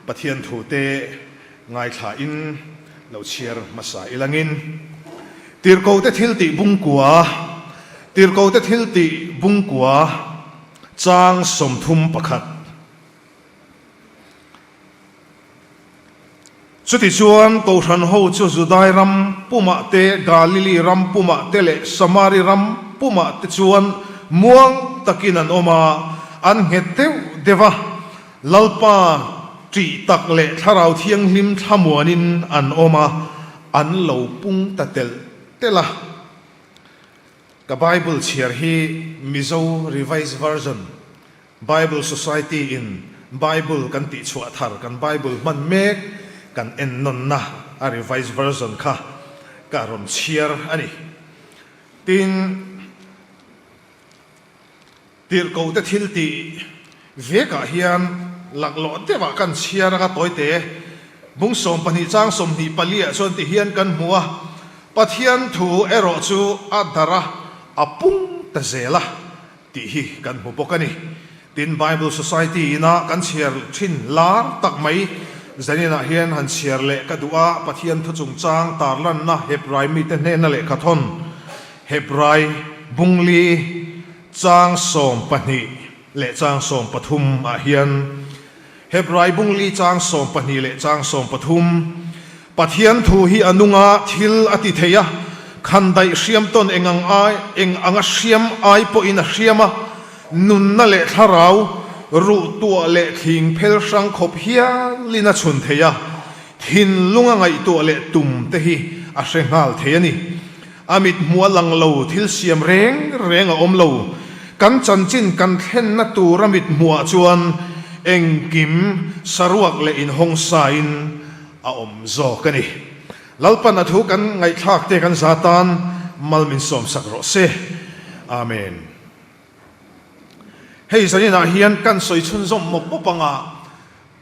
Pathian thu te ngaithla in lo chhiar hmasa ilangin Tirhkohte thiltih bungkua Tirhkohte thiltih bungkua chang 31. Chutichuan, Kohhranho chu Judai ram pumah te, Galili ram pumah te leh Samari ram pumah te chuan muang takin an awm a, an nghet deuh deuh a. Lalpa ṭih tak leh Thlarau Thianghlim thlamuanin an awm a, an lo pung ta telh telh a. Ka Bible chhiar hi Mizo Revised Version Bible Society in Bible kan tih chhuah thar kan Bible hman mek kan en nawnna a revised version kha ka rawn chhiar a ni. Tin, tirhkohte thil tih vekah hian laklawh deuhah kan chhiar anga tawite bung 12 chang 24 ah chuan ti hian kan hmu a, Pathian thu erawh chu a darh a, a pung ta zel a. Tih hi kan hmu bawk a ni. Tin, Bible Society ina kan chhiar thin lar tak mai zaninah hian han chhiar leh ka duh a, Pathian thu chungchang tarlanna Hebrai mite hnena lehkha thawn, Hebrai bungli chang 12 leh chang 13 ah hian, Hebrai bungli chang 12 leh chang 13, Pathian thu hi a nung a, thil a ti thei a, khandaih hriam tawn eng ang ai, eng anga hriam ai pawhin a hriam a, nunna leh thlarau, ruh tuah leh thling phel hrang khawp hialin a chhun thei a, thinlung a ngaihtuah leh tum te hi a hre nghal thei a ni. A mit hmu a lang lo, thil siam reng reng a awm lo. Kan chanchin kan thlenna tur a mit hmuhah chuan engkim saruak leh inhawngsain a awm zawk a ni. Lalpan a thu kan ngaihthlak te kan za tan mal min sawmsak rawh se. Amen. Hei zaninah hian kan sawi chhunzawm mawp mawp anga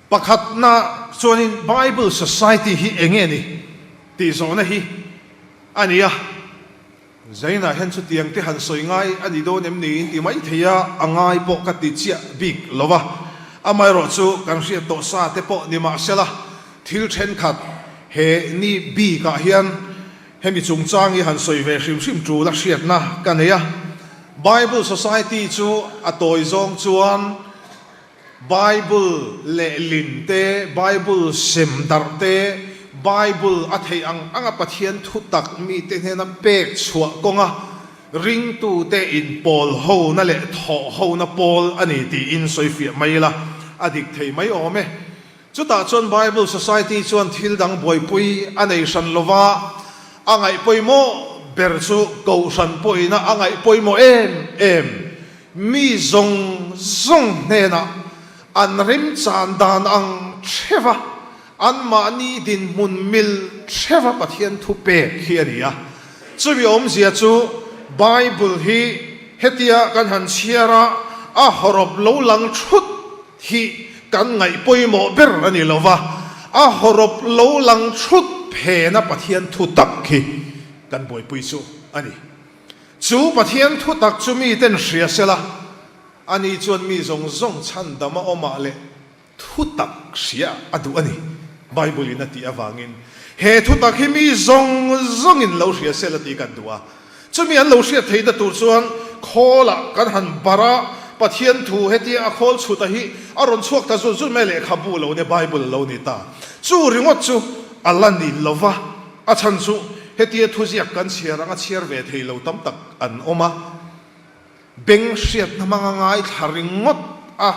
pakhatna chuanin Bible Society hi enge ni tih zawhna hi A ni a, Zainah hian chutiang te han sawi ngai a ni dawn em niin ti mai thei a, a ngai pawh ka ti chiah bik lo va. Amaherawh chu kan hriat tawh sa te pawh ni mahsela, thil thenkhat he ni bikah hian hemi chungchang hi han sawi ve hrim hrim tul a hriatna ka nei a. Bible Society chu a tawi zawng chuan Bible lehlin te, Bible sem darh te, Bible a theih ang anga Pathian thutak mite hnena pek chhuah kawnga ringtute inpawl hona leh thawh hona pawl a ni tiin sawifiah mai ila a dik thei mai awm e. Chutah chuan Bible Society chuan thil dang buaipui a nei hran lova, a ngaih pawimawh ber chu Kohhran pawhina a ngaih pawimawh em em. Mi zawng zawng hnenah an remchan dan ang theuha anmahni dinhmun mil theuha Pathian thu pek hi a ni a. Chumi awmzia chu Bible hi hetia kan han chhiar a, a hawrawp lo lang thut hi kan ngaih pawimawh ber a ni lo va, a hawrawp lo lang thut phena Pathian thu tak hi kan buaipui chu a ni. Chu Pathian thutak chu miten hria sela, ani chuan mi zawng zawng chhandam a awmah leh thutak hria a duh a ni, Bible-in a tih avangin. He thutak hi mi zawng zawngin lo hria sela tih kan duh a. Chumi an lo hriat theihna tur chuan khawlah kan han barh a, Pathian thu hetia a khawl chhuta hi a rawn chhuak ta zut zut mai lehkhabu lo nia Bible a lo ni ta. Chu ringawt chu a la ni lova. A chhan chu hetia thuziak kan chhiar anga chhiar ve thei lo tam tak an awm a, beng hriatna hmanga ngaithla ringawt a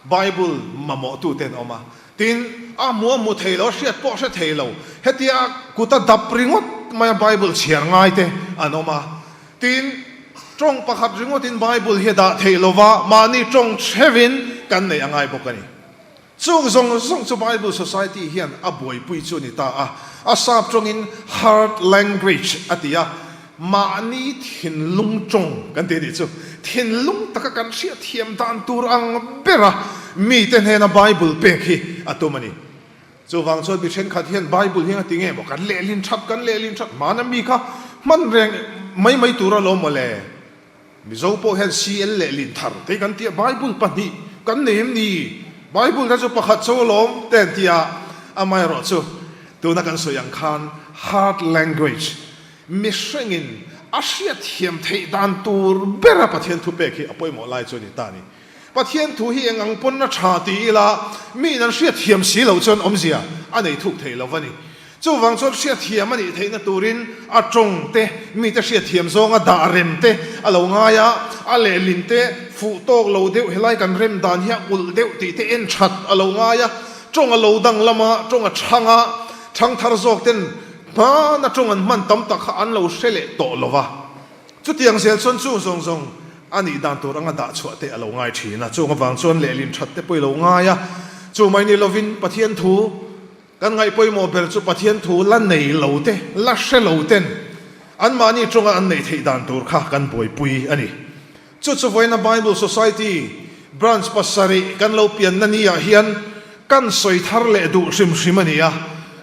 Bible mamawhtute an awm a. Tin, a hmu a hmu thei lo, a hriat pawh a hre thei lo, hetia kuta dap ringawt maia Bible chhiar ngaite an awm a. Tin, tawng pakhat ringawtin Bible hi a dah theih lova, mahni tawng hrevin kan neih a ngai bawk a ni. Chung zawng zawng chu Bible Society hian a buaipui chu a ni ta a, a sap tawngin heart language a ti a, mahni thinlung tawng kan ti a nih chu. Thinlung taka kan hriatthiam dan tur ang bera mite hnena Bible pek hi a tum a ni. Chuvang chuan mi thenkhat hian Bible hi engati nge maw kan lehlin that kan lehlin that hmana mi kha hman reng mai mai tur alawm maw le? Mizo pawh hian CL leh Linthar te kan tia Bible pahnih kan nei em ni? Bible te chu pakhat chu alawm te an ti a, amaherawhchu tuna kan sawi ang khan hard language, mihringin a hriatthiam theih dan tur bera Pathian thupek hi a pawimawh lai chu a ni ta a ni. Pathian thu hi eng ang pawn a tha ti ila miin an hriatthiam si loh chuan awmzia a nei thuk thei lo va ni. Chuvang chuan hriatthiam a nih theihna turin a tawng te, mite hriatthiam zawnga dah rem te a lo ngai a, a lehlin te fuh tawk lo deuh helai kan rem dan hi a ulh deuh tih te en that a lo ngai a, tawng a lo danglam a, tawng a chhang a, thangthar zawk ten hmana tawng an hman tam tak kha an lo hre leh tawh lo va. Chutiang zel chuan chung zawng zawng a nih dan tur anga dah chhuah te a lo ngai thin a, chung avang chuan lehlin that te pawh i lo ngai a, chu mai ni lovin Pathian thu kan ngaih pawimawh ber chu Pathian thu la nei lo te, la hre lo ten anmahni tawnga an neih theih dan tur kha kan buaipui a ni. Chu chu vawiina Bible Society Branch pasarih kan lo pianna ni ah hian kan sawi thar leh duh hrim hrim a ni a.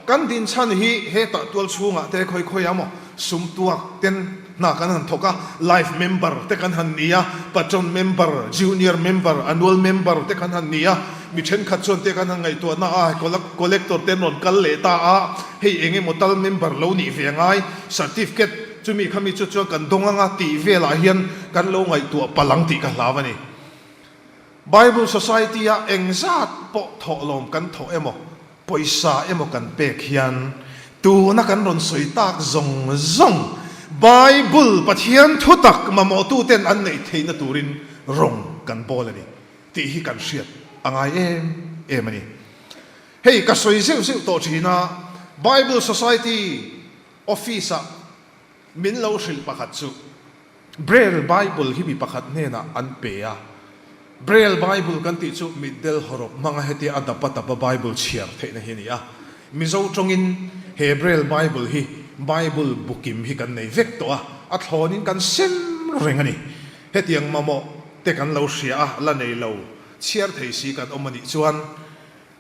Kan din chhan hi hetah tual chhungah te khawi khawi ah maw sum tuak ten hna kan han thawk a, life member te kan han ni a, patron member, junior member, annual member te kan han ni a, mi thenkhat chuan te kan han ngaihtuahna a collector te an rawn kal leh ta a, hei eng emaw tal member lo nih ve ngai certificate Chumi khami chu chuan kan dawng anga tih velah hian kan lo ngaihtuah palh ang tih ka hlau a ni. Bible Society-a engzat pawh thawhlawm kan thawh emaw, pawisa emaw kan pek hian tuna kan rawn sawi tak zawng zawng Bible Pathian thutak mamawhtuten an neih theihna turin rawng kan bawl a ni tih hi kan hriat a ngai em em a ni. Hei ka sawi zeuh zeuh tawh thin a, Bible Society Office-ah min lo hrilh pakhat chu Braille Bible hi mi pakhat hnenah an pe a. Braille Bible kan tih chu mitdel hawrawp hmanga hetia a dap a dap a Bible chhiar theihna hi a ni a. Mizo tawngin he Braille Bible hi Bible bu kim hi kan nei vek tawh a, a thlawnin kan sem reng a ni. Hetiang mamawh te kan lo hria a, la nei lo chhiar thei si kan awm a nih chuan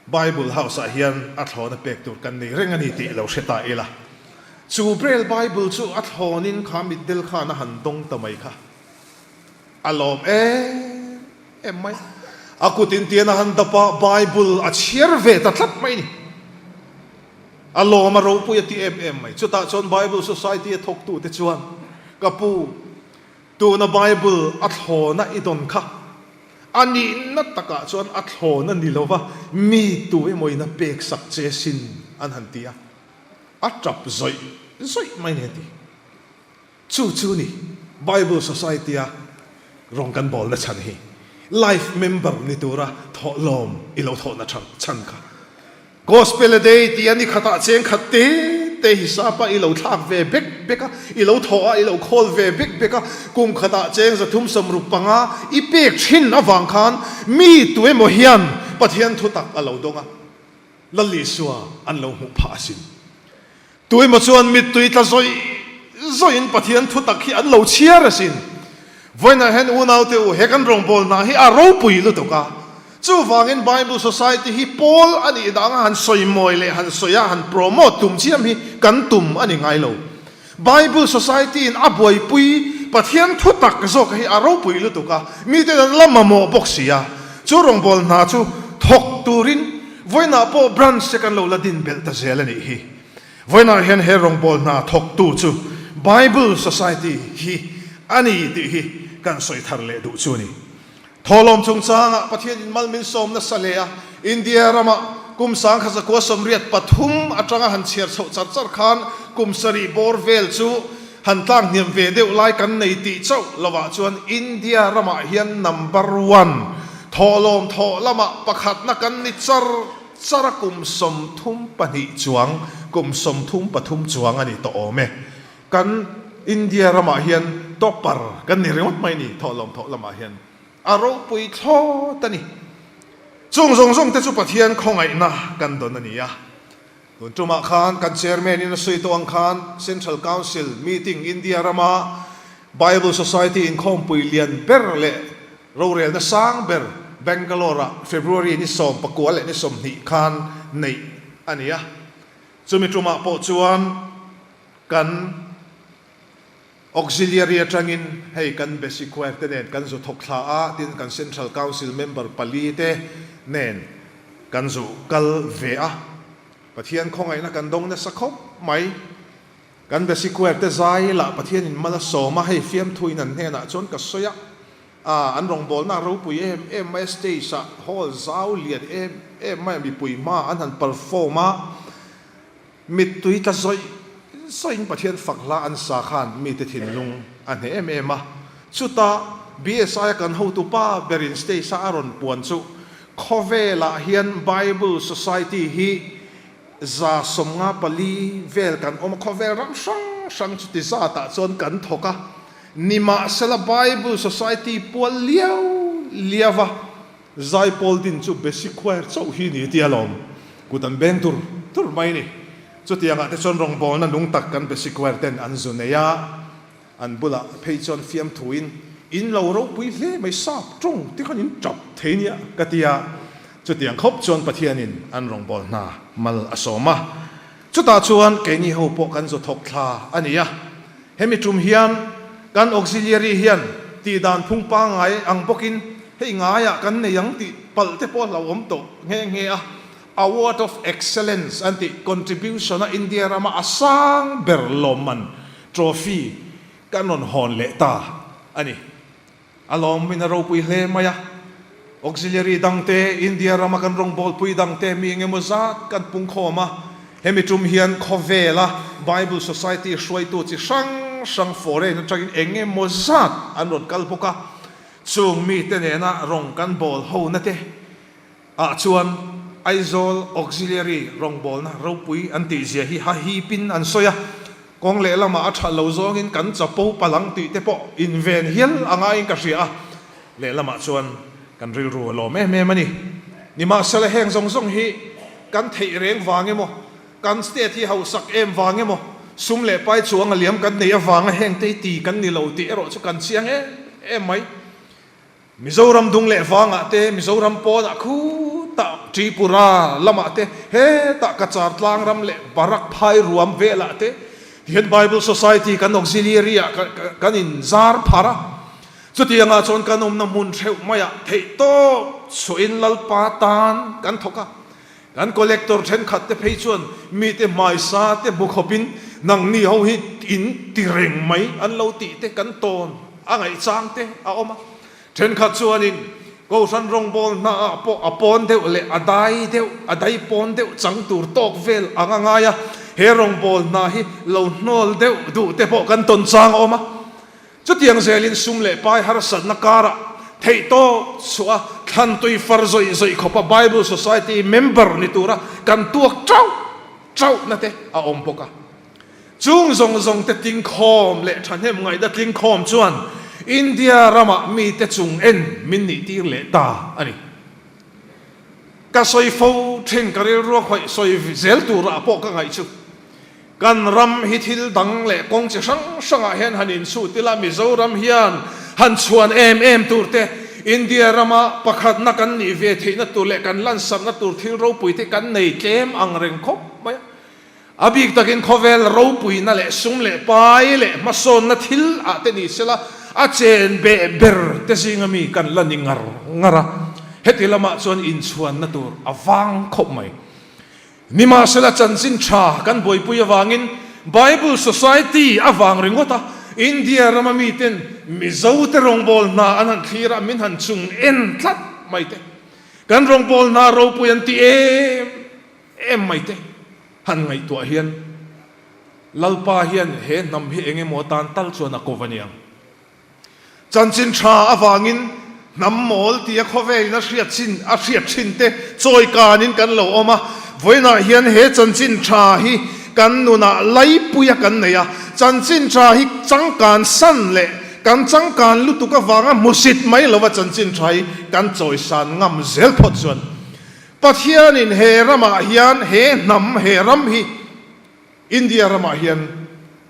Bible House ah hian a thlawna pek tur kan nei reng a ni tih lo hre ta ila. Chu Braille Bible chu a thlawnin kha mitdel khan a han dawng ta mai kha. A lawm em em mai. A kut intian a han dap a, Bible a chhiar ve ta tlat mai ni. A lawm a ropui a ti em em mai. Chutah chuan Bible Society a thawktute chuan, Ka pu, tuna Bible a thlawna i dawn kha, A nihna takah chuan a thlawn a ni lo va, mi tu emawin a pek sak che sin an han ti a, a tap zawih zawih mai ni a ti. Chu chu ni Bible Society-a rawng kan bawlna chhan hi, life member ni tura thawhlawm i lo thawhna chhan kha. Gospel a day tih a ni khatah cheng khat te te hi sapa i lo thlak ve bek bek a, i lo thawh a, i lo khawl ve bek bek a, kum khatah cheng 365 i pek thin avang khan mi tu emaw hian Pathian thutak a lo dawng a, Lal Isua an lo hmuh phah asin. Tuemaw chuan mittui tla zawih zawihin Pathian thutak hi an lo chhiar asin. Vawiinah hian unaute u, he kan rawngbawlna hi a ropui lutuk a. Chuvangin Bible Society hi pawl a nih danga han sawimawi leh han sawi a, han promote tum chiam hi kan tum a ni ngai lo. Bible Society in a buaipui Pathian thutak zawk hi a ropui lutuk a, miten an la mamawh bawk si a. Chu rawngbawlna chu thawk turin Vawiinah pawh branch te kan lo la din belh ta zel a nih hi. Vawiinah hian he rawngbâwl hna thawktu chu Bible Society hi a ni tih hi kan sawi thar leh duh chu a ni. Thawhlawm chungchangah Pathianin mal min sawm nasa hle a, India ramah kum 1983 atanga han chhiar chhoh char char khan kum sarih bawr vel chu han tlak hniam ve deuh lai kan nei tih chauh lovah chuan India ramah hian number one thawhlawm thawh lamah pakhatna kan ni char char a, kum 32 chuang, kum 33 chuang a ni tawh awm e. Kan India ramah hian topper kan ni ringawt mai ni thawhlawm thawh lamah hian a ropui thlawt a ni. Chung zawng zawng te chu Pathian khawngaihna kan dawn a ni a. Tun tumah khan kan Chairman in a sawi tawh ang khan Central Council meeting India rama Bible Society inkhawmpui lian ber leh rorelna sang ber Bangalore ah February ni 19 leh ni 20 khan neih a ni a. Chumi tumah pawh chuan kan Auxiliary atangin hei kan Basic Choir te nen kan zu thawk thla a, tin kan Central Council member pali te nen. kan zu kal ve a, Pathian khawngaihna kan dawng nasa khawp mai. Kan Besi Choir te zai lah Pathianin mal a sawm a, hei fiamthuin an hnenah chuan ka sawi a, ah an rawngbawlna a ropui em em mai a, stage ah hall zau lian em em mai a mipui hma an han perform a, Mittui tla zawih zawihin Pathian fak hla an sa khan mite thinlung a hneh em em a. Chutah BSI a kan hotu pa berin stage a a rawn puan chu khawvelah hian Bible Society hi 154 vel kan awm a, khawvel ram hrang hrang chuti zatah chuan kan thawk a, nimahsela Bible Society pual liau liau a, Zaipawl din chu Basic Choir chauh hi ni tia lawm kut an beng tur tur mai ni. Chutiangah te chuan rawngbawlna nung tak kan Basic Choir ten an zu nei a, an bulah phei chuan fiamthuin in lo ropui hle mai sap tawng te khan in tap thei nia ka ti a, chutiang khawp chuan Pathianin an rawngbawlhna mal a sawm a. Chutah chuan keini ho pawh kan zu thawk thla a ni a, hemi tum hian kan auxiliary hian tih dan phung pangngai ang bawkin hei ngaiah kan nei ang tih palh te pawh a hlauhawm tawh nghe nghe a, Award of Excellence an tih contribution a India rama a sang ber lawmman trophy kan rawn hawn leh ta a ni. A lawmin a ropui hle mai a, auxiliary dangte, India rama kan rawngbawlpui dangte mi engemaw zat kan pungkhawm a, hemi tum hian khawvela Bible Society hruaitu chi hrang hrang foreign atangin engemaw zat an rawn kal bawk a, chung mite nena rawng kan bawl hona te ah chuan Aizawl Auxiliary rawngbawlna ropui an tih zia hi hahipin an sawi a, kawng lehlamah a that lo zawngin kan chapo palh ang tih te pawh inven hial a ngaiin ka hria a, lehlamah chuan kan rilru a lawm em em a ni. Nimahsela heng zawng zawng hi kan theih reng vang emaw, kan state hi hausak em vang emaw, sum leh pai chuang a liam kan neih avanga heng te hi ti kan ni lo tih erawh chu kan chiang em em mai. Mizoram dung leh vangah te, Mizoram pawnah khutah Tripura lamah te, hetah Cachar tlang ram leh Barak phai ruam velah te tihian Bible Society kan auxiliary ah kan in zar phar a. Chutiangah chuan kan awmna hmun theuh maiah theihtawp chhuahin Lalpa tan kan thawk a. Kan collector thenkhat te phei chuan mite hmaisa te hmu khawpin nangni ho hi in ti reng mai an lo tih te kan tawn a ngaihchang te a awm a. Thenkhat chuanin Kohhran rawngbawl hna ah pawh a pawn deuh leh a dai deuh, a dai pawn deuh chang tur tawk vel ang a ngai a, he rawngbawl hna hi lo hnawl deuh duh te pawh kan tawn chang a awm a. Chutiang zelin sum leh pai harsatna karah theihtawp chhuah a, thlantui far zawih zawih khawpa Bible Society member ni tura kan tuak chauh chauhna te a awm bawk a. Chung zawng zawng te tlingkhawm leh thahnem ngaihna tlingkhawm chuan India ramah mite chung en min nih tir leh ta a ni. Ka sawi fo thin ka rilru a khawih sawi zel turah pawh ka ngaih chu. Kan ram hi thil dang leh kawng chi hrang hrangah hian han inchhut ila, Mizoram hian han chhuan em em tur te, India rama pakhatna kan nih ve theihna tur leh kan lansakna tur thil ropui te kan nei tlem ang reng khawp mai a. A bik takin khawvel ropuina leh sum leh pai leh hmasawnna thil ah te ni sela a chen beh ber te zinga mi kan la ni ngar ngar a, heti lamah chuan inchhuanna tur a vang khawp mai. Nimahsela chanchin tha kan buaipui avangin Bible Society avang ringawt a, India rama miten Mizote rawngbâwl hna an han thlir a, min han chung en tlat mai te. Kan rawngbâwl hna ropui an ti em em mai te han ngaihtuah hian Lalpa hian he hnam hi eng emaw atan tal chuan a kawv a niang. Chanchin tha avangin hnam mawl tia khawvelin a hriat chin a hriat thin te chawi kanin kan lo awm a, vawiinah hian he chanchin tha hi kan nunah laipuia kan nei a, chanchin tha hi changkan san leh kan changkan lutuk avanga hmusit mai lova chanchin tha hi kan chawisan ngam zel phawt chuan Pathianin he ramah hian he hnam he ram hi India ramah hian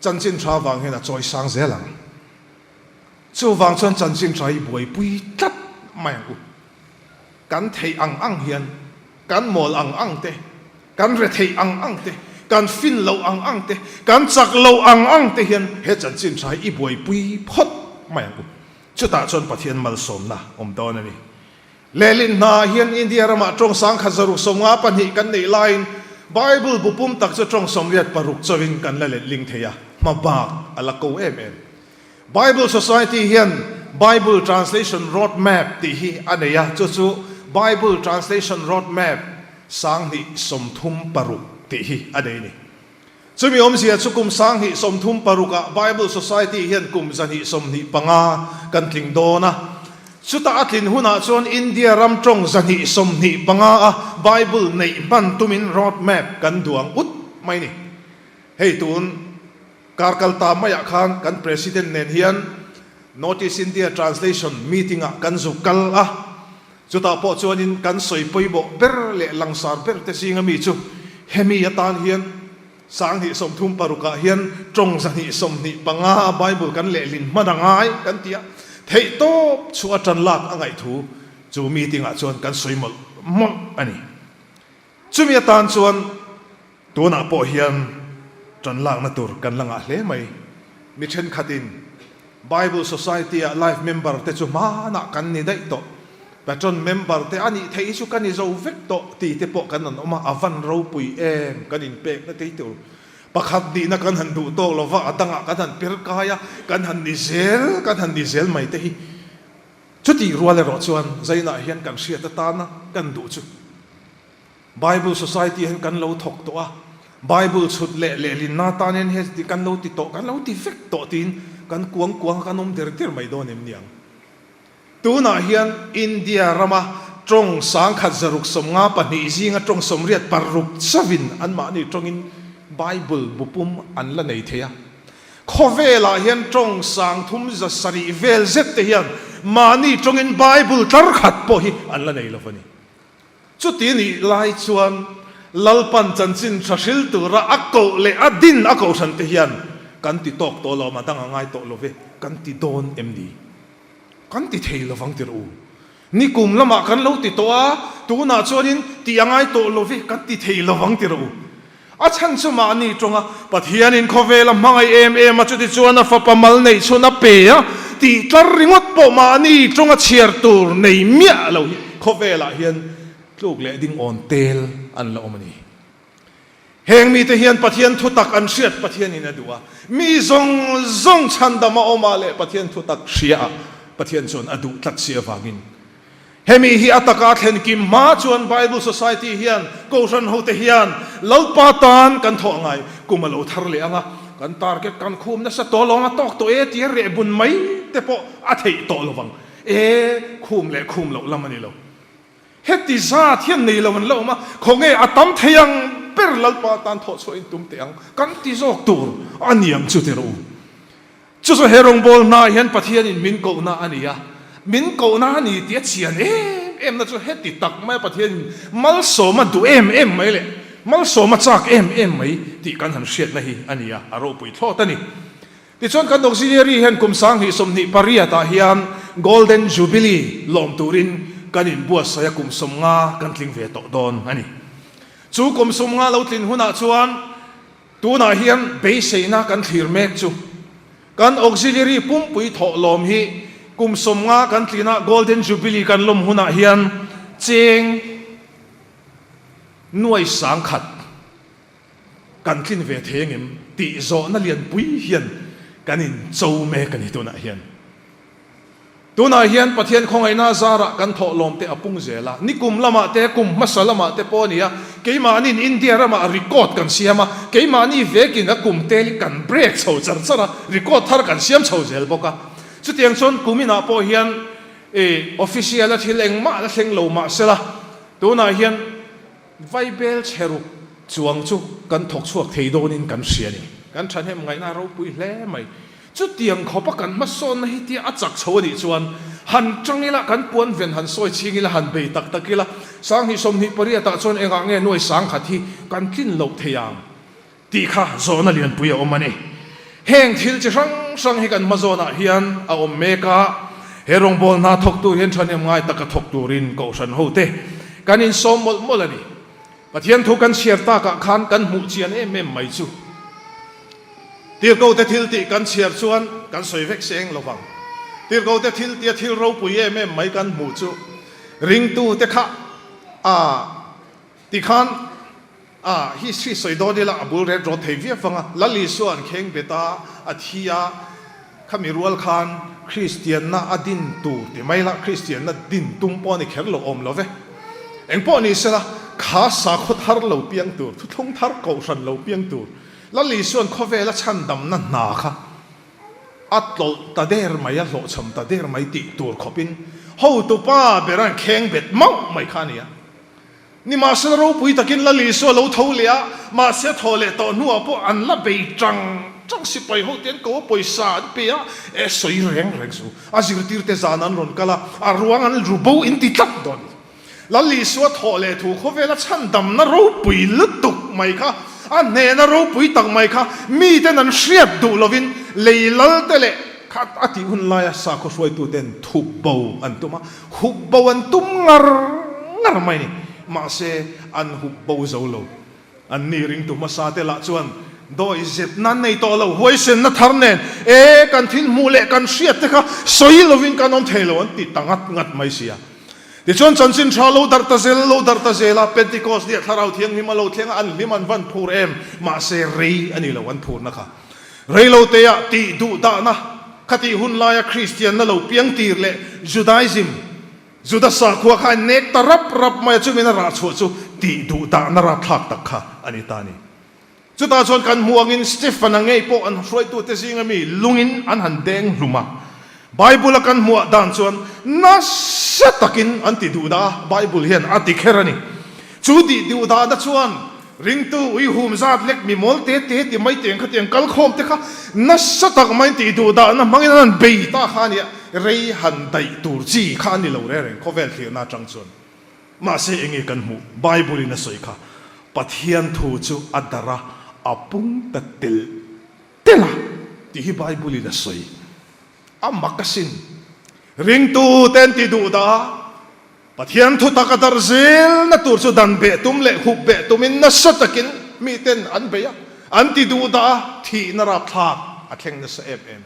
chanchin tha vang hian a chawi sang zel ang. Chuvang chuan chanchin tha hi buaipui tlat mai ang u. Kan theih ang ang hian, kan mawl ang ang te, kan retheih ang ang te, kan fin loh ang ang te, kan chak loh ang ang te hian he chanchin tha hi i buaipui phawt mai ang u. Chutah chuan Pathian malsawmna awm dawn a ni. Lehlin hnaah hian India ramah tawng 1152 kan neih laiin Bible bu pum tak chu tawng 86 chauhin kan la letling thei a, hma bak a la ko em em. Bible Society hian Bible Translation Road Map tih hi a nei a, chu chu Bible Translation Road Map 2036 tih hi a nei a ni. Chumi awmzia chu kum 2036 ah Bible Society hian kum 125 kan tling dawn a. Chuta a tlin hunah chuan India ram tawng 125 a Bible neih hman tumin road map kan duang ut mai ni. Hei tun kar kal ta maiah khan kan President nen hian North East India Translation meeting ah kan zuk kal a. Chutah pawh chuanin kan sawi pawimawh ber leh langsar ber te zinga mi chu hemi atan hian 2036 ah hian tawng 125 a Bible kan lehlin hman a ngai kan ti a, theihtawp chu a tan lak a ngaih thu chu meeting ah chuan kan sawi mawlh mawlh a ni. Chumi atan chuan tunah pawh hian tan lakna tur kan la ngah hle mai. Mi thenkhatin Bible Society-ah life member te chu hmanah kan ni daih tawh, patron member te a nih theih hi chu ka ni zo vek tawh tih te pawh kan rawn awm a, a van ropui em kan inpekna tei tur pakhat nihna kan han duh tawk lo va, a dangah kan han per kai a, kan han ni zel, kan han ni zel mai te hi. Chutih rual erawh chuan zainah hian kan hriat atana kan duh chu. Bible Society hian kan lo thawk tawh a, Bible chhut leh lehlinna atan hian he kan lo ti tawh, kan lo ti vek tawh tiin kan kuang kuang a kan awm der der mai dawn em niang. Tunah hian India rama tawng 1652 zinga tawng 86 chauhin anmahni tawngin Bible bu pum an la nei thei a. Khawvelah hian tawng 3700 vel zet te hian mahni tawngin Bible tlar khat pawh hi an la nei lo a ni. Chuti nih lai chuan Lalpan chanchin tha hril tura a koh leh a din a kohhran te hian kan ti tawk tawh lo, a dang a ngai tawh lo ve, kan ti dawn em ni? Kan ti thei lovang tirh u. Nikum lamah kan lo ti tawh a, tunah chuanin tih a ngai tawh lo ve, kan ti thei lovang tirh u. A chhan chu mahni tawnga Pathianin khawvel a hmangaih em em a, chutichuan a fapa mal neih chhun a pe a tih tlar ringawt pawh mahni tawnga chhiar tur nei miah lo hi khawvelah hian tluk leh ding awn tel an la awm a ni. Heng mite hian Pathian thutak an hriat Pathianin a duh a, mi zawng zawng chhandam a awm ah leh Pathian thutak hria ah Pathian chuan a duh tlat si avangin Hemi hi a taka thlen kim hma chuan Bible Society hian Kohhran hote hian Lalpa tan kan thawh angai kum a lo thar leh ang a, kan target kan khum nasa tawh lawng a tawk tawh e tia reh bun mai te pawh a theih tawh lovang e, khum leh khum loh lam a ni lo. Heti zat hian nei lo an la awm a, khawnge a tam thei ang ber Lalpa tan thawh chhuah in tum teh ang kan ti zawk tur a niang chu ti rawh u. Chu chu he rawngbâwl hnaah hian Pathianin min kohna a ni a, min kohna a ni tih a chian em emna chu heti tak maia Pathianin malsawm a duh em em mai leh malsawm a châk em em mai tih kan han hriatna hi a ni a, a ropui thlawt a ni. Tichuan kan Auxiliary hian kum 2028 ah hian Golden Jubilee lawm turin kan inbuatsaih a, kum 50 kan tling ve tawh dawn a ni. Chu kum 50 lo tlin hunah chuan Tunah hian beiseina kan thlir mek chu kan Auxiliary pumpui thawh lawm hi kum 50 kan tlina Golden Jubilee kan lawm hunah hian cheng nuai 10,000 kan tlin ve thei angem tih zawhna lianpui hian kan incho mek a ni tunah hian. Tunah hian Pathian khawngaihna zarah kan thawh lawm te a pung zel a, nikum lamah te, kum hmasa lamah te pawh a ni a, keimahniin India ramah record kan siam a, keimahni vekin a kum tel kan break chho char char a, record thar kan siam chho zel bawk a. Chutiang chuan kum inah pawh hian official a thil engmah la thleng lo mahsela tunah hian, Vaibel chhe ruk chuang chu kan thawk chhuak thei dawnin kan hria a ni. Kan thahnem ngaihna a ropui hle mai. Chutiang khawpa kan hmasawnna hi tia a chak chho a nih chuan han tang ila, kan puan ven han sawi chhing ila, han bei tak tak ila, 2028 ah chuan engah nge nuai 10,000 hi kan tlin loh thei ang tih kha zawhna lianpui a awm a ni. Heng thil chi hrang hrang hi kan hmazawnah hian a awm mek a, he rawngbâwl hna thawk tur hian thahnem ngai taka thawk turin Kohhran hote kan insawm mawlh mawlh a ni. Pathian thu kan chhiar takah khan kan hmuh chian em em mai chu Tirhkote thil tih kan chhiar chuan kan sawi vek seng lo vang. Tirhkote thil tia thil ropui em em mai kan hmuh chu. Ringtute kha a tikhan a history sawi dawn ila a bul ret rawt thei viau vang a, Lal Isua an kheng bet a, a thi a, khami rual khan Kristianna a din tur ti mai la, Kristianna din tum pawh a ni kher lo awm lo ve. Eng pawh ni sela, kha sakhaw thar lo piang tur, thuthlung thar kohhran lo piang tur, Lal Isua'n khawvela chhandamna hna kha a tlawlh ta der mai, a hlawhchham ta der mai tih tur khawpin hotupa ber an kheng bet mauh mai kha a ni a. Nimahsela ropui takin Lal Isua lo tho leh a, mahse a thaw leh tawh hnuah pawh an la bei tang tang sipai ho te an ko a, pawisa an pe a, e sawi reng reng chu a zirtirte zan an rawn kal a, a ruang an ru bo in ti tlat dawn. Lal Isua thawh leh thu khawvela chhandamna ropui lutuk mai kha, a hnehna ropui tak mai kha miten an hriat duh lovin lei lal te leh kha a tih hun laia sakhaw hruaituten thup bo an tum a, hup bo an tum ngar ngar mai a ni. Mahse, an hup bo zo lo. An ni ringtu hmasa te lah chuan dawi zepna an nei tawh lo, huaisenna thar nen, E, kan thil hmuh leh kan hriat te kha sawi lovin kan awm thei lo an ti ta ngat ngat mai sia. Tichuan chanchin tha lo darh ta zel, lo darh ta zel a, Pentecost nia Thlarau Thianghlim a lo thleng a, an hlim an van phur em, mahse rei a ni lo an phurna kha. Rei lo teah tih duh dahna, khatih hun laia Kristianna lo piang tir leh Judaism, Juda sakhua kha a nek ta rap rap mai a, chumi na rah chhuah chu tih duh dahna rapthlak tak kha a ni ta a ni. Chutah chuan kan hmuh angin Stephen-a ngei pawh an hruaitute zinga mi lungin an han deng hlum a. Bible-a kan hmuh dan chuan nasa takin an ti duh dah a, Bible hian a ti kher a ni. Chu tih duh dahna chuan ringtu uihum zat lek mi mawl te te ti mai teng khatiang kal khawm te kha nasa tak maiin tih duh dahna hmangin an han bei ta kha a nia, rei han daih tur chi kha a ni lo reng reng khawvel thlirna atang chuan. Mahse enge kan hmuh? Bible in a sawi kha, Pathian thu chu a darh a, a pung ta telh telh a tih hi Bible in a sawi. A mak asin. Ringtu te an ti duh dah a, Pathian thu tak a darh zelna tur chu dan beh tum leh hup beh tumin nasa takin miten an bei a, an ti duh dah a, thihna rapthlak a thleng nasa em em.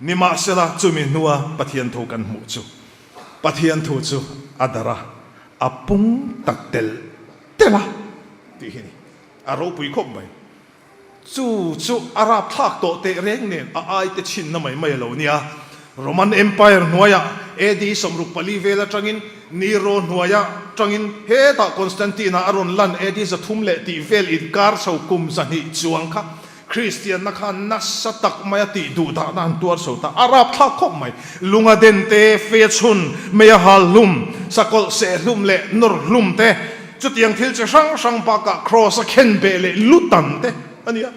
Nimahsela, chumi hnua Pathian thu kan hmuh chu, Pathian thu chu a darh a, a pung ta telh telh a tih hi a ni. A ropui khawp mai. Chu chu a rapthlak tawh teh reng nen a aite chhinna mai mai a lo nia. Roman Empire hnuaiah AD 64 vel atangin Nero hnuaia tangin hetah Constantine-a a rawn lan AD 300 leh tih vel inkar chho kum 200 chuang kha Kristianna kha nasa tak maia tih duh dahna an tuar chho ta. A rapthlak khawp mai. Lunga den te, fe chhun, mei a hal hlum, sakawlh seh hlum leh nawr hlum te, chutiang thil chi hrang hrang bakah kraws a khen beh leh lu tan te a nia.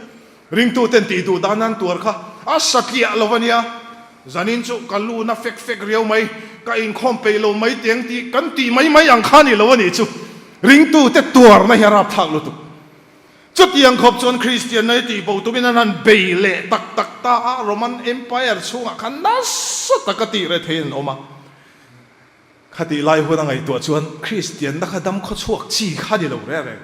Ringtuten tih duh dahna an tuar kha a satliah lo a nia. Zanin chu ka lu na fek fek riau mai, ka inkhawm peih lo mai teng tih kan tih mai mai ang kha a ni lo a nih chu. Ringtute tuarna hi a rapthlak lutuk. Chutiang khawp chuan Kristianna hi tihbo tumin an han bei leh tak tak ta a, Roman Empire chhungah khan nasa taka tih reh theiin an awm a. Khatih lai hun a ngaihtuah chuan Kristianna kha dam khawchhuak chi kha ni lo reng reng.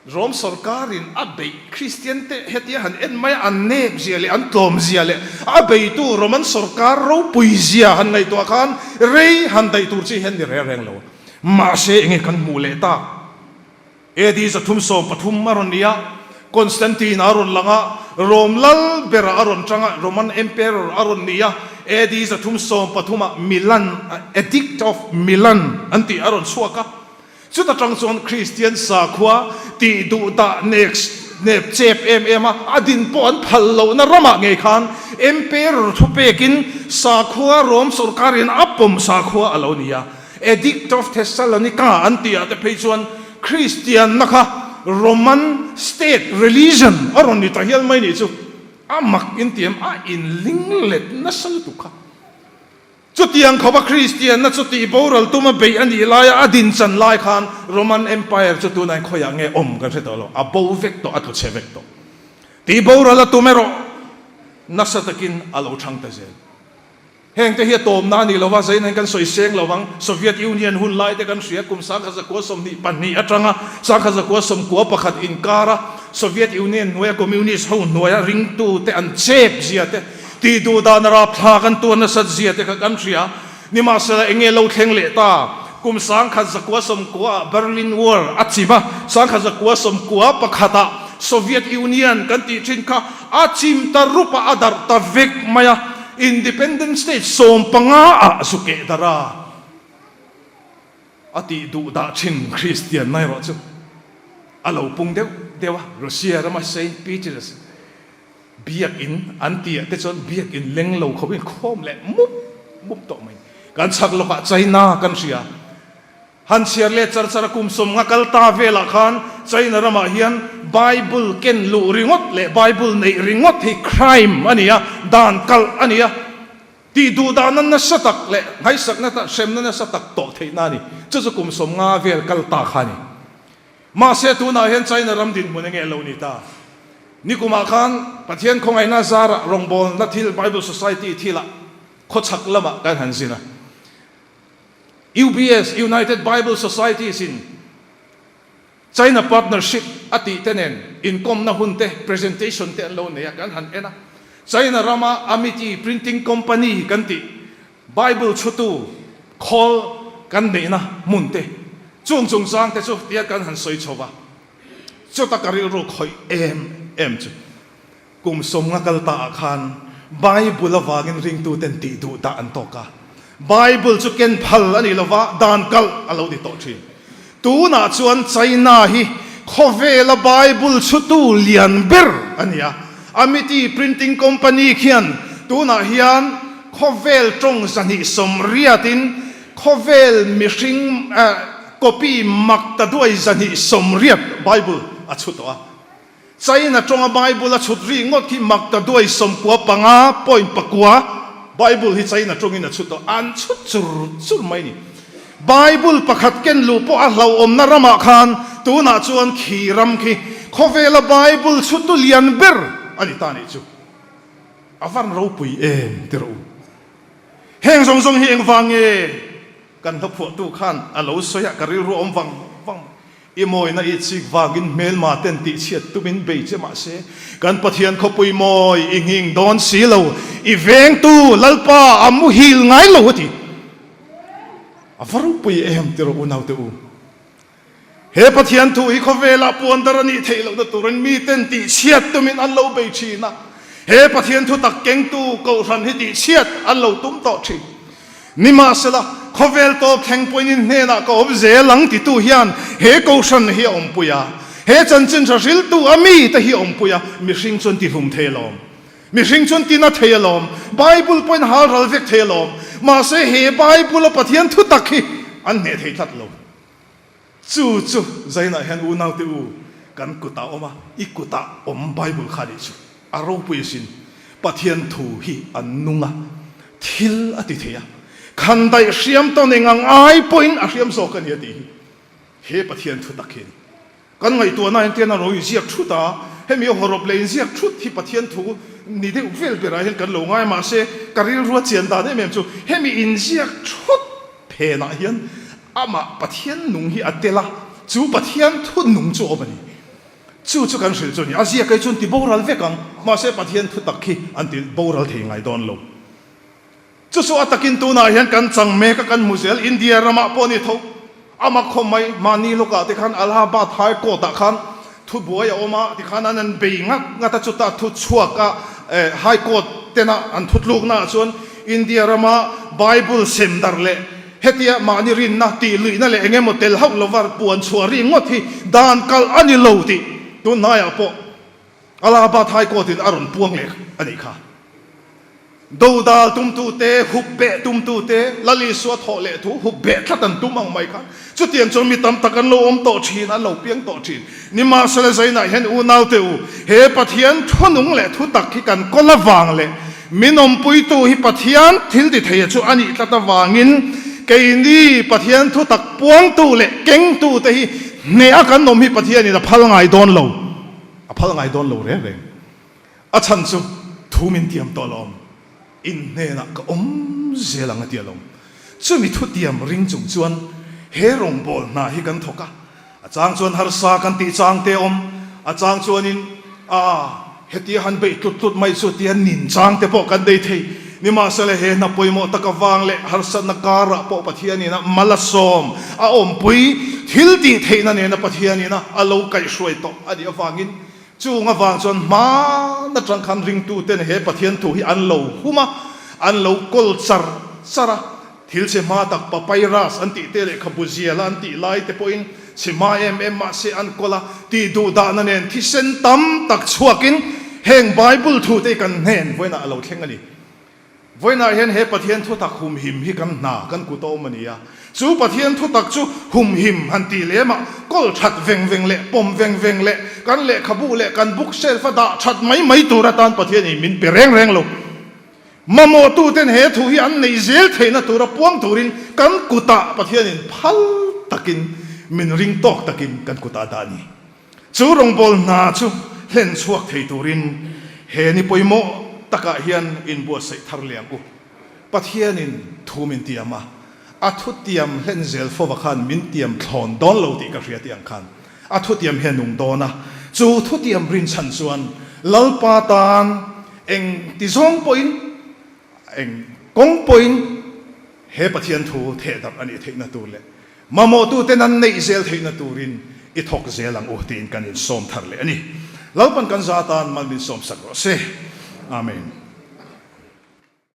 Rom sawrkarin a beih Kristiante hetia han en mai a, an nep zia leh an tlawm zia leh a beitu Roman sawrkar ropui zia han ngaihtuah khan rei han daih tur chi hian ni reng reng lo. Mahse enge kan hmuh leh tak? AD 313 a rawn ni a, Constantine a rawn lang a, Rome lal berah a rawn tang a, Roman Emperor a rawn ni a, AD 313 ah Milan, Edict of Milan an tih a rawn chhuak a, chuta tang chuan Kristian sakhua tih duh dah nek nep chep em em a, a din pawh an phal lohna ramah ngei khan Emperor thupekin sakhua Rome sawrkarin a pawm sakhua a lo ni a. Edict of Thessalonica an tih ah te phei chuan Kristianna kha Roman state religion a rawn ni ta hial mai nih chu a mak in ti em? A inling let nasa lutuk kha. Chutiang khawpa Kristianna chu tih boral tuma beih a nih laia a din chan lai khan Roman Empire chu tunah hian khawiah nge awm kan hre tawh lo, a bo vek tawh, a tlu chhe vek tawh. Tih boral a tum erawh nasa takin a lo thang ta zel. Heng te hi a tawmna a ni lo va, zain hian kan sawi seng lo vang. Soviet Union hun lai te kan hria, kum 1922 atanga 1991 inkara Soviet Union hnuaia Communist ho hnuaia ringtu te an chep zia te, tih duh dan rapthlak an tuar nasat zia te kha kan hria. Nimahsela enge lo thleng leh ta? Kum 1990 ah Berlin Wall a chim a, 1991 ah Soviet Union kan tih thin kha a chim ta rup a, a darh ta vek mai a, Independent State 15 ah zu keh darh a, a tih duh dah thin Kristian na erawh chu a lo pung deuh deuh a, Russia rama Saint Peters Biakinn an ti ah te chuan biakinn leng lo khawp in khawm leh mup mup tawh mai. Kan chhak lawkah China kan hria. Han chhiar leh char char a kum sawm nga kal ta velah khan China ramah hian Bible ken luh ringawt leh Bible neih ringawt hi crime a ni a, dan kalh a ni a. Tih duh dahna nasa tak leh nghaisakna hremna nasa tak tawh theihna a ni. Chu chu kum 50 vel kal ta kha a ni. Mahse tunah hian China ram dinhmun enge lo ni ta? Nikumah khan Pathian khawngaihna zarah rawngbawlna thil Bible Society thilah khawchhak lamah kan han zin a. UBS, United Bible Societies, in China Partnership a tih te nen inkawmna hun te, presentation te an lo nei a, kan han en a. China rama Amity Printing Company kan tih Bible chhutu khawl kan neihna hmun te, chung chungchang te chu tia kan han sawi chho va, chuta ka rilru khawih em em chu kum 50 kal ta ah khan Bible avangin ringtu ten tih duh dah an tawk a, Bible chu ken phal a ni lo va, dan kalh a lo ni tawh thin. Tunah chuan China hi khawvela Bible chhutu lian ber a ni a, Amity Printing Company khian tunah hian khawvel tawng 280in khawvel mihring copy mak ta duai 280 Bible a chhu tawh a. China tawnga Bible a chhut ri ngawt hi mak ta duai 95 point pakua Bible hi China tawngin a chhut tawh, an chhut chur chur mai ni. Bible pakhat ken luh pawh a hlauhawmna ramah khan tunah chuan khi ram khi khawvela Bible chhutu lian ber a ni ta nih chu. A van ropui em ti rawh u. Heng zawng zawng hi engvang nge kan hlaphuahtu khan a lo sawi a, ka rilru a awm vang vang mai. I mawina i chik vangin hmelma ten tihchhiat tumin bei che mahse, kan Pathian khawpui mawi i nghing dawn si lo, i vengtu Lalpa a muhil ngai lo a ti. A va ropui em ti rawh unaute u. He Pathian thu hi khawvelah puan dar a nih theih lohna turin miten tihchhiat tumin an lo bei thin a. He Pathian thu tak kengtu Kohhran hi tihchhiat an lo tum tawh thin. Nimahsela, khawvel tawp thleng pawhin in hnenah ka awm zel ang titu hian he Kohhran hi a awmpui a, he chanchin tha hriltu a mite hi a awmpui a, mihring chuan ti hlum thei alawm, mihring chuan ti na thei alawm, Bible pawhin hal ral vek thei alawm, mahse he Bible a Pathian thutak hi an hneh thei tlat lo. Chu chu Zainah hian unaute u kan kutah awm a, i kutah awm Bible kha nih chu a ropui asin. Pathian thu hi a nung a, thil a ti thei a, khan daih hriam tawn eng ang ai pawhin a hriam zawk a ni a tih hi he Pathian thu tak hi a ni. Kan ngaihtuahna hian tian a lo inziak thut a, hemi a hawrawp leh inziak thut hi Pathian thu ni deuh vel berah hian kan lo ngai a, mahse ka rilru a chian dan em em chu hemi inziak thut phenah hian Amah Pathian nung hi a tel a, chu Pathian thu nung chu a awm a ni. Chu chu kan hrilh chu a ni. A ziak hi chuan ti boral vek ang, mahse Pathian thu tak hi an ti boral thei ngai dawn lo. Chu chu a takin tunah hian kan chang mek a, kan hmu zel. India ramah pawh a ni tho. Amah khawm mai, mahni lawkah te khan Allahabad High Court ah khan thubuai a awm a, tikhan an an bei ngat ngat a, chuta thu chhuak a High Court tena an thutlukna ah chuan India rama Bible sem darh leh Hetia mahni rinna, tihluihna leh eng emaw tel hauh lova puan chhuah ri ngawt hi dan kalh a ni lo tih tun hnaiah pawh Allahabad High Court in a rawn puang leh a nih kha. Dodal tumtute, hup beh tumtute, Lal Isua thawh leh thu hup beh tlat an tum ang mai kha. Chutiang chuan mi tam tak an lo awm tawh thin, an lo piang tawh thin. Nimahsela Zainah hian unaute u, he Pathian thunung leh thu tak hi kan kawl avang leh min awmpuitu hi Pathian thil ti theia chu a nih tlat avangin keini Pathian thu tak puangtu leh kengtute hi hneh a kan awm hi Pathianin a phal ngai dawn lo, a phal ngai dawn lo reng reng. A chhan chu thu min tiam tawh alawm, in hnenah ka awm zel ang a ti alawm. Chumi thutiam ring chung chuan he rawngbâwl hna hi kan thawk a, a chang chuan harsa kan tih chang te awm, a chang chuanin a hetia han beih tlut tlut mai chu tia nin chang te pawh kan nei thei. Nimahsela he hna pawimawh tak avang leh harsatna karah pawh Pathianin a mal a sawm, a awmpui thil tih theihna nena Pathianin a a lo kaihhruai tawh a nih avangin chung avang chuan hman atang khan ringtuten he Pathian thu hi an lo hum a, an lo kawl char char a. Thil chhe hma tak papyrus an tih te lehkhabu ziala an tih lai te pawhin chhe hma em em mahse an kawl a, tih duh dahna nen thisen tam tak chhuakin heng Bible thu te hi kan hnen vawiinah a lo thleng a ni. Vawiinah hian he Pathian thutak humhim hi kan hna kan kut a awm a ni a, chu Pathian thutak chu humhim han tih lemah kawl that veng veng leh pawm veng veng leh kan lehkhabu leh kan book shelf a dah that mai mai tur atan Pathianin min pe reng reng lo. Mamawhtuten he thu hi an neih zel theihna tura puang turin kan kutah Pathianin phal takin min ring tawk takin kan kutah dah a ni. Chu rawngbâwl hna chu hlen chhuak thei turin he ni pawimawh takah hian inbuatsaih thar leh ang u. Pathianin thu min tiam a, a thutiam hlen zel fova khan min tiam thlawn dawn lo tih ka hria tih ang khan A thutiam hi a nung dawn a, chu thutiam rinchhan chuan Lalpa tan eng ti zawng pawhin, eng kawng pawhin he Pathian thu thehdarh a nih theihna tur leh mamawhtuten an neih zel theihna turin i thawk zel ang u tiin kan insawm thar leh a ni. Lalpan kan za tan mal min sawmsak rawh se. Amen.